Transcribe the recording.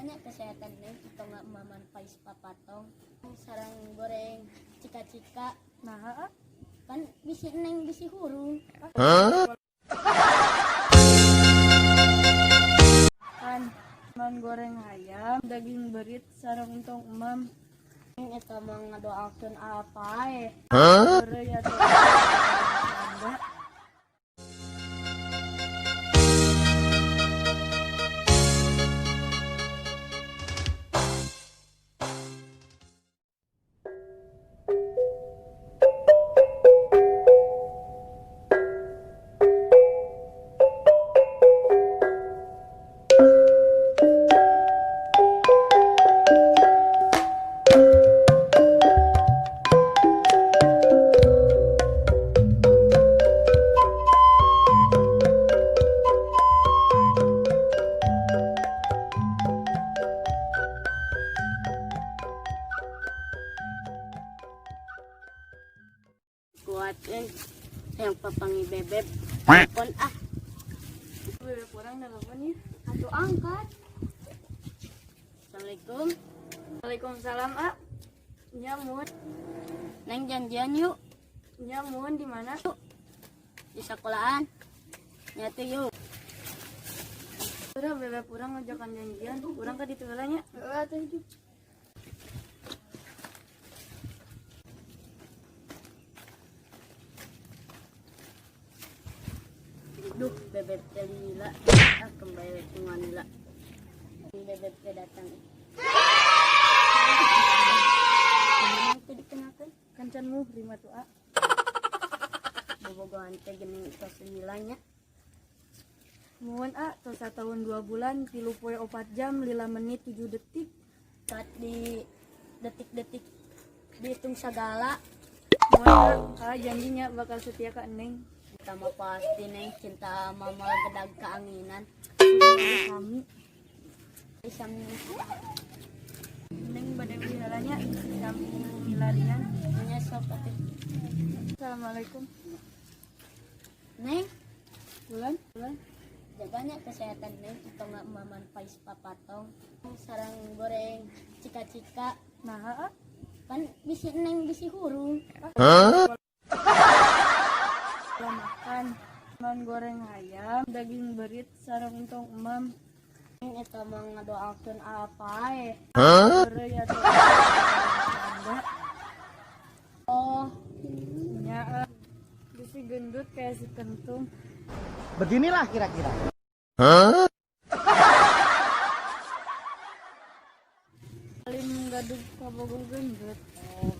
Jaganya kesehatan Neng atau nggak maman pais papatong sarang goreng cika-cika. Nah, kan bisi Neng bisi hurung. Kan man goreng ayam, daging berit, sarang entong emam. Eta mah ngadoakeun apa eh. Heureuy atuh. Anda. Kuat yang papangi bebeb. Telepon ah. Bebeb urang nelpon ya. Atuh angkat. Assalamualaikum. Waalaikumsalam, A. Nyamun. Neng janjian yuk. Nyamun di mana? Di sekolahan. Nyatu yuk. Udah bebeb urang ngajakan janjian, urang ka ditu heula nya. Heeh atuh hidup. Duh, bebeb teh lila. Ah, kembali ke Manila. Bebeb teh datang. Neng teh dikenalkan. Kencan muhrim atuh, A. Bobogohan teh geuning tos lila nya. Muhun, A, tos satahun 2 bulan, 3 poe 4 jam, 5 menit 7 detik. Saat di detik-detik dihitung segala. Muhun, A, janjinya bakal setia ka Neng. Kita mah pasti Neng cinta mama gedag keanginan. Kami Sami. Neng bade heula nya sami milarian. Nya sok atuh. Assalamualaikum. Neng, Bulan, bulan. Jaganya kesehatan Neng atau nggak maman pais papatong sarang goreng cika-cika. Nah, A. Kan bisi Neng bisi hurung. Makan man goreng ayam, daging berit, sarang entong emam. Eta mah ngadoakeun apa eh. Heureuy atuh. Anda. Oh, Nya, bisi gendut kayak si kentung. Beginilah kira-kira. Paling gaduh kabogoh gendut. Oh.